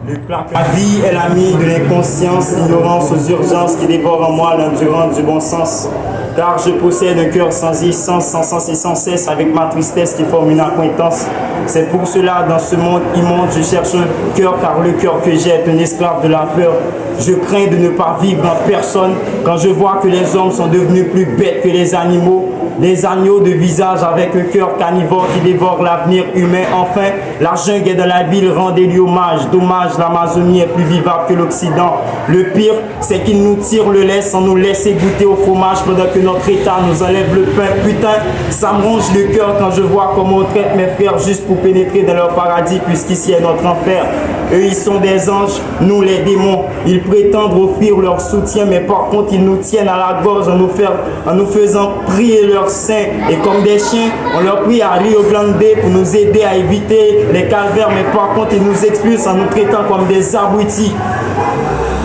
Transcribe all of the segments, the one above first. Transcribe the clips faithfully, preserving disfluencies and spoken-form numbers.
La vie est l'amie de l'inconscience, l'ignorance aux urgences qui dévore en moi l'endurance du bon sens. Car je possède un cœur sans essence, sans sens et sans cesse, avec ma tristesse qui forme une accointance. C'est pour cela, dans ce monde immonde, je cherche un cœur, car le cœur que j'ai est un esclave de la peur. Je crains de ne pas vivre en personne quand je vois que les hommes sont devenus plus bêtes que les animaux, des agneaux de visage avec un cœur carnivore qui dévore l'avenir humain. Enfin, la jungle est dans la ville, rendez-lui hommage. Dommage, l'Amazonie est plus vivable que l'Occident. Le pire, c'est qu'ils nous tirent le lait sans nous laisser goûter au fromage pendant que notre État nous enlève le pain. Putain, ça me ronge le cœur quand je vois comment on traite mes frères juste pour pénétrer dans leur paradis, puisqu'ici est notre enfer. Eux, ils sont des anges, nous les démons. Ils prétendent offrir leur soutien, mais par contre, ils nous tiennent à la gorge en nous, faire, en nous faisant prier leur saint. Et comme des chiens, on leur prie à Rio Grande pour nous aider à éviter les calvaires, mais par contre, ils nous expulsent en nous traitant comme des abrutis.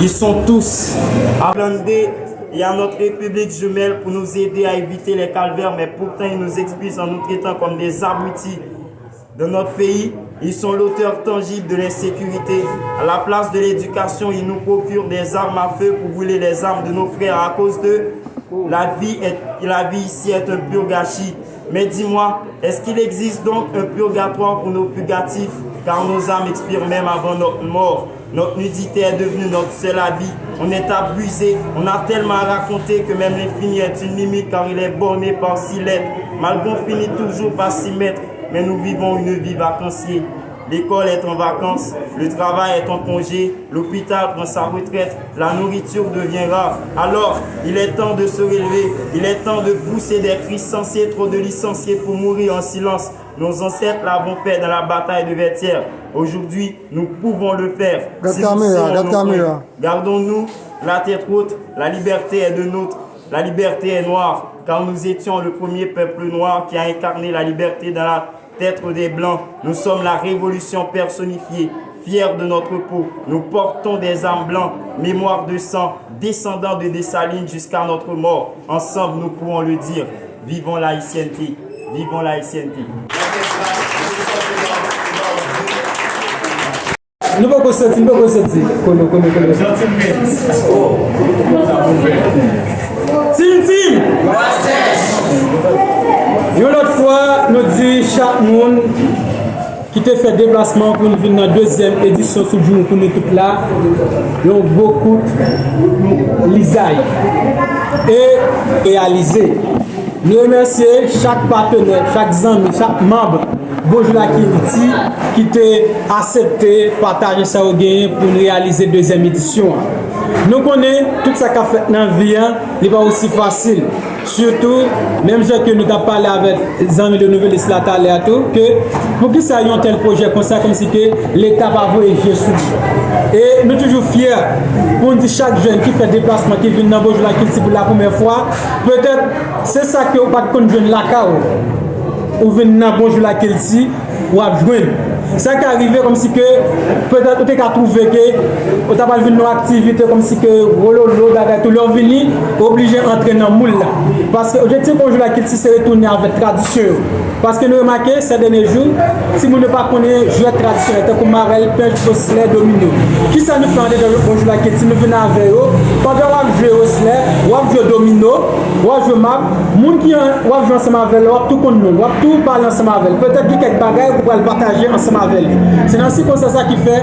Ils sont tous à Grande et à notre République jumelle pour nous aider à éviter les calvaires, mais pourtant, ils nous expulsent en nous traitant comme des abrutis. Dans notre pays, ils sont l'auteur tangible de l'insécurité. À la place de l'éducation, ils nous procurent des armes à feu pour brûler les âmes de nos frères à cause de la vie. Est, la vie ici est un pur gâchis. Mais dis-moi, est-ce qu'il existe donc un purgatoire pour nos purgatifs? Car nos âmes expirent même avant notre mort. Notre nudité est devenue notre seul habit. On est abusé, on a tellement à raconter que même l'infini est une limite car il est borné par six lettres. Malgré on finit toujours par s'y mettre, mais nous vivons une vie vacancier. L'école est en vacances, le travail est en congé, l'hôpital prend sa retraite, la nourriture devient rare. Alors, il est temps de se relever, il est temps de pousser des cris sensés, trop de licenciés pour mourir en silence. Nos ancêtres l'avons fait dans la bataille de Vertières. Aujourd'hui, nous pouvons le faire. Gardons-nous, la tête haute, la liberté est de nôtre. La liberté est noire, car nous étions le premier peuple noir qui a incarné la liberté dans la tête des Blancs. Nous sommes la révolution personnifiée, fiers de notre peau. Nous portons des armes blancs, mémoire de sang, descendants de Dessalines jusqu'à notre mort. Ensemble, nous pourrons le dire. Vivons la haïtienneté. Vivons la haïtienneté. Nou poko soti, nou poko soti. Kolo, kolo, kolo. Tim, tim! Yon lòt fwa, nou di chak moun ki te fè deplasman pou n vin nan dezyèm edisyon Soudjoumou pou nou tout la, yon gwo kout lizay e reyalize. Nou remèsye chak patenè, chak zanmi, chak manm Bonjou Lakilti ki te aksepte pataje sa yo genyen pou n reyalize dezyèm edisyon an. Nou konnen tout sa k ap fèt nan vi a, li pa osi fasil. Sitou, menm jan ke nou t ap pale avèk zanmi de Nouvèl Is la talè a tou, ke poukisa yon tèl pwojè konsa, kòmsi ke Leta pa voye je sou li. E nou toujou fyè pou n di chak jèn ki fè deplasman, ki vin nan Bonjou Lakilti pou la premyè fwa, petèt se sa ke ou pa t konn jwenn lakay ou, ou vin nan Bonjou Lakilti, w ap jwenn. Sa ka rive kòmsi ke petèt ou te ka twouve ke ou ta pral vin nan yon aktivite kòmsi ke wololo, bagay tou, lè w vini, ou oblije antre nan moul la. Paske objektif Bonjou Lakilti se retounen avèk tradisyon yo. Paske nou remake, sè dènye jou, timoun yo pa konnen jwèt tradisyonèl, tankou marèl, pèch, oslè, domino. Kisa nou fè andedan Bonjou Lakilti? Nou vin avè yo. Pandan w ap jwe oslè, w ap jwe domino, w ap jwe mab, moun ki an, w ap jwe ansanm avè l la, w ap tou konn non l, w ap tou pale ansanm avè l. Petèt gen kèk bagay ou pral pataje ansanm avè li. Se nan sikonstans sa ki fè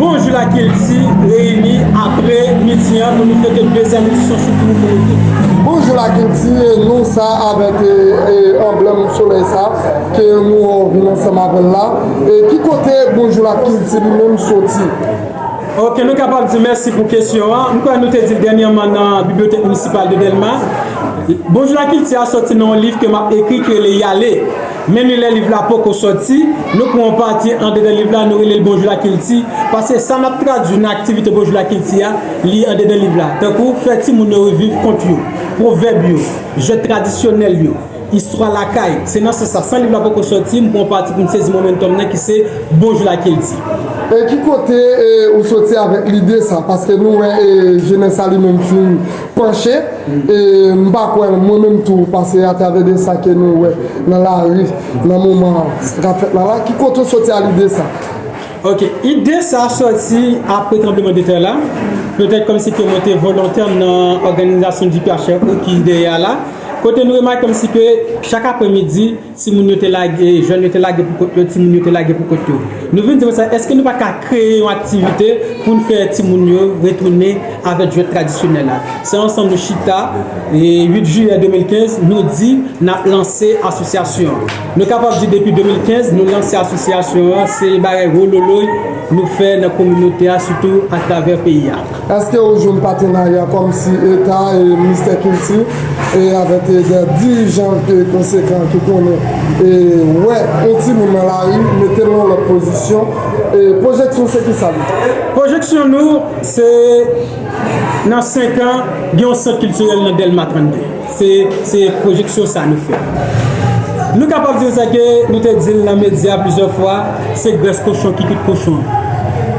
Bonjou Lakilti reyini apre midi an pou nou fete dezyèm edisyon Soudjoumou pou nou tout. Bonjou Lakilti, e non sa avèk e, e, anblèm solèy sa ke nou vin ansanm avè l la. E ki kote Bonjou Lakilti li menm soti? Ok, nou kapab di mèsi pou kesyon an. M kwè nou te di l dènyèman nan Bibliyotèk Minisipal de Dèlma. Bonjou Lakilti a sòti nan yon liv ke m ap ekri ki rele Y Ale. Men li lè liv la poko sòti, nou pran yon pati andedan liv la, nou rele l Bonjou Lakilti. Paske sa n ap tradui nan aktivite Bonjou Lakilti a, li andedan liv la. Tankou fè timoun yo reviv kont yo, pwovèb yo, jwèt tradisyonèl yo, istwa lakay. Se nan sans sa, san liv la poko sòti, m pran yon pati pou m sezi momentum nan ki se Bonjou Lakilti. E ki kote e, ou soti avèk lide sa? Paske nou wè e, jenès sa li menm fin panche. E m pa kwè mwen menm tou, paske atravè de sa ke nou wè nan lari, nan moman k ap fèt la la, ki kote w soti a lide sa? Ok, ide sa sòti apre tranblemanntè la. Petèt kòmsi ke mwen te volontè nan òganizasyon D P H R O ki dèyè a la. Kote nou remake kòmsi ke chak apremidi, timoun yo te lage, jèn yo te lage pou kont yo, timoun yo te lage pou kont yo. Nou vin di konsa, èske nou pa ka kreye yon aktivite pou n fè timoun yo retounen avèk jwèt tradisyonèl la? Se ansanm nou chita, e uit jiyè de mil kenz, nou di n ap lanse asosyasyon an. Nou kapab di depi de mil kenz, nou lanse asosyasyon an, se bagay wololoy nou fè nan kominote a, sitou atravè peyi a. Èske ou jwenn patenarya kòmsi Eta e Ministè Kilti e avèk, e, de dirijan, e, konsekan ki konnen, e, wè yon timoun nan lari, mete l nan lòt pozisyon? E pwojeksyon se ki sa li? Pwojeksyon nou, se nan senk an, gen yon sant kiltirèl nan Dèlma trannde. Se, se pwojeksyon sa nou fè. Nou kapab di sa ke nou te di l nan medya plizyè fwa, se grès kochon ki kout kochon.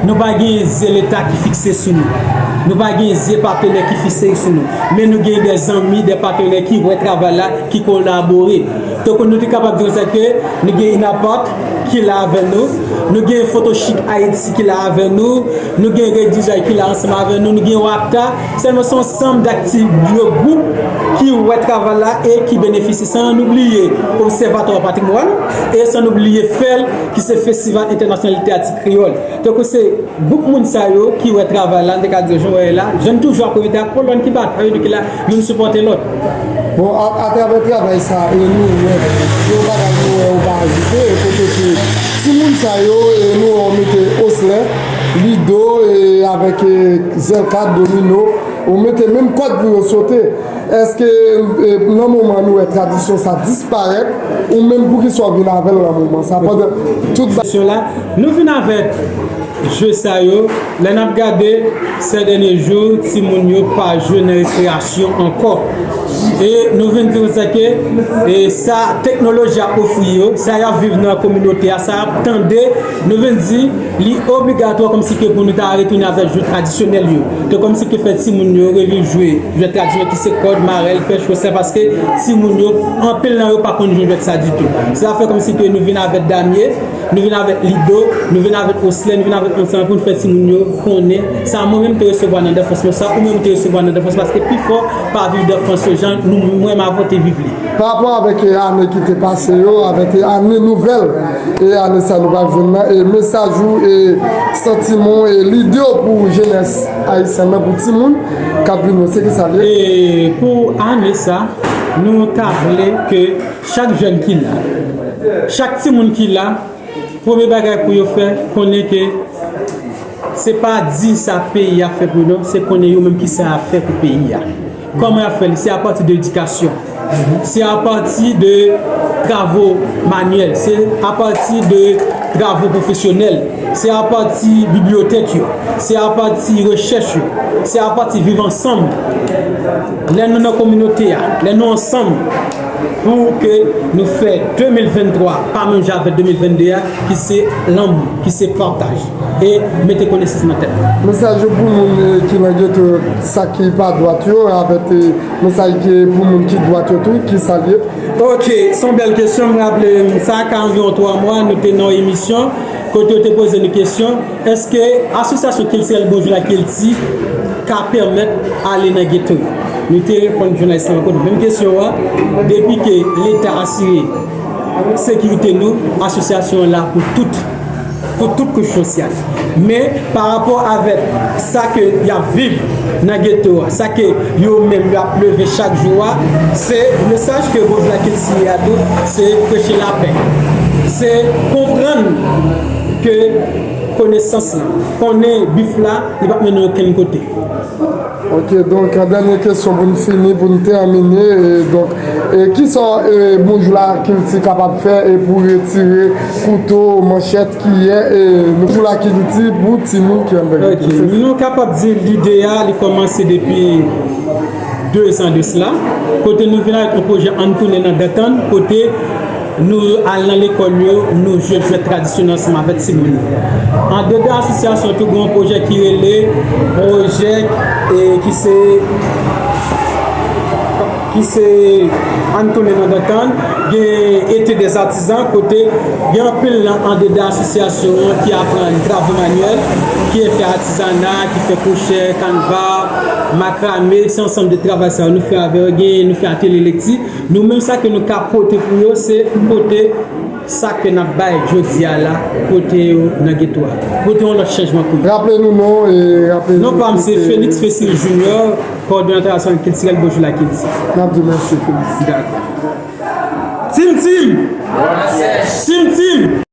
Nou pa gen zye Leta ki fikse sou nou. Nou pa gen zye patenè ki fikse sou nou. Men nou gen de zanmi, de patenè ki wè travay la, ki kolabore. Tankou nou te kapab di sa ke nou gen Inapark ki la avè nou, nou gen Photochic Haïti ki la avè nou, nou gen Red Design ki la ansanm avè nou, nou gen Wapta. Sèlman se yon ansanm dakti-, de gwoup ki wè travay la e ki benefisye, san nou bliye Obsèvatwa Patrimwàn e san nou bliye fèl ki se Festival Entènasyonal Literati Kreyòl. Tankou se gwoup moun sa yo ki wè travay la, n te ka di yo jan w wè la, jan n toujou ap repete a, kolòn ki batay yo, ki la, youn sipòte lòt. Bon, a, atravè travay sa, e nou wè, se yon bagay nou wè ou pa ajoute, e kote ke timoun sa yo, e nou wè ou mete Oslè, Lido, e avèk, e, Zèlka, Domino, ou mete menm kòd pou yo sote. Èske, e, nan moman nou wè tradisyon sa disparèt, ou menm poukisa w vin avè l nan moman sa, pandan tout ba- Kesyon la, nou vin avèk jwe sa yo, lè n ap gade, sè dènye jou, timoun yo pa jwe nan rekreyasyon ankò. E nou vin di konsa ke, e sa teknoloji a ofri yo, sa y ap viv nan kominote a, sa y ap tande, nou vin di, li obligatwa kòmsi ke pou nou ta retounen avèk jwe tradisyonèl yo. Te kòmsi ke fè timoun yo reviv jwe, jwe tradisyonèl ki se kòd, marèl, pèch, westè, paske timoun yo, anpil nan yo pa konn jwe jwèt sa ditou. Sa fè kòmsi ke nou vin avèk Damye, nou vin avèk Lido, nou vin avèk Oslè, nou vin avèk ansanm pou n fè timoun yo konnen sa mwen menm te resevwa nan danfans mwen, sa ou menm ou te resevwa nan danfans, paske pifò pa viv danfans yo jan nou, mwen m avè w te viv li. Pa rapò avèk, e, ane ki te pase yo, avèk, e, ane nouvèl, e ane sa nou pral jwenn nan, e mesaj ou, e santiman w, e lide w pou jenès ayisyèn nan, pou timoun k ap vin yo, se ki sa l ye? E pou ane sa, nou ta vle ke chak jèn ki la, chak timoun ki la, premye bagay pou yo fè, konnen ke se pa di sa peyi a fè pou yo, se konnen yo menm ki sa y ap fè pou peyi a. Kòman y ap fè li? Se apati de edikasyon. Se apati de travo manyèl. Se apati de travo pwofesyonèl. Se apati bibliyotèk yo. Se apati rechèch yo. Se apati viv ansanm. Lè nou nan kominote a, lè nou ansanm, pou ke nou fè de mil venntwa pa menm jan avèk de mil vennde a, ki se lanmou, ki se pataj, e mete konesans nan tèt nou. Mesaj ou pou moun, e, ki nan geto yo, sa ki pa dwat yo, avèk, e, mesaj ki pou moun ki dwat yo tou, ki sa l ye? Ok, se yon bèl kesyon. M raple m sa, ka anviwon twa mwa, nou te nan yon emisyon kote yo te poze nou kesyon, èske asosyasyon kiltirèl Bonjou Lakilti ka pèmèt ale nan geto yo? Nou te reponn jounalis lan ankò menm kesyon an, depi ke Leta asire sekirite nou, asosyasyon an la pou tout, pou tout kouch sosyal. Men, pa rapò avèk sa ke y ap viv nan geto a, sa ke yo menm y ap leve chak jou a, se mesaj ke Bonjou Lakilti ye a tou, se preche lapè. Se konprann ke konesans lan, konnen bif la, li p ap mennen okenn kote. Ok, donk, dènye kesyon pou n fini, pou n tèmine. E, donk, e, kisa, e, Bonjou Lakilti kapab fè, e, pou retire kouto, manchèt, kiyè, e, Bonjou Lakilti pou timoun ki anndan geto? Ok, nou kapab di lide a, li kòmanse depi de zan de sila, kote nou vin avèk yon pwojè Ann tounen nan dantan, kote nou al nan lekòl yo, nou jwe jwèt tradisyonèl ansanm avèk timoun yo. Andedan asosyasyon tou, gen yon pwojè ki rele pwojè, e, ki se ki se Ann Tounen nan Dantann, gen Été des Artisans, kote gen anpil nan andedan asosyasyon an ki aprann travo manyèl, ki fè atizana, ki fè kwochè, kanva, makrame, se ansanm de travay sa yo nou fè avè yo, gen nou fè atelye lekti. Nou menm sa ke nou ka pote pou yo, se pote sa ke n ap bay jodi a la, pote yo nan geto a. Pote yon lòt chanjman pou yo. Raple nou non e raple nou. Non pa m se Félix Fessil Junior, kowòdonatè Asosyasyon Kiltirèl Bonjou Lakilti. N ap di mèsi Félix. Dakò. Tim Tim! Tim Tim!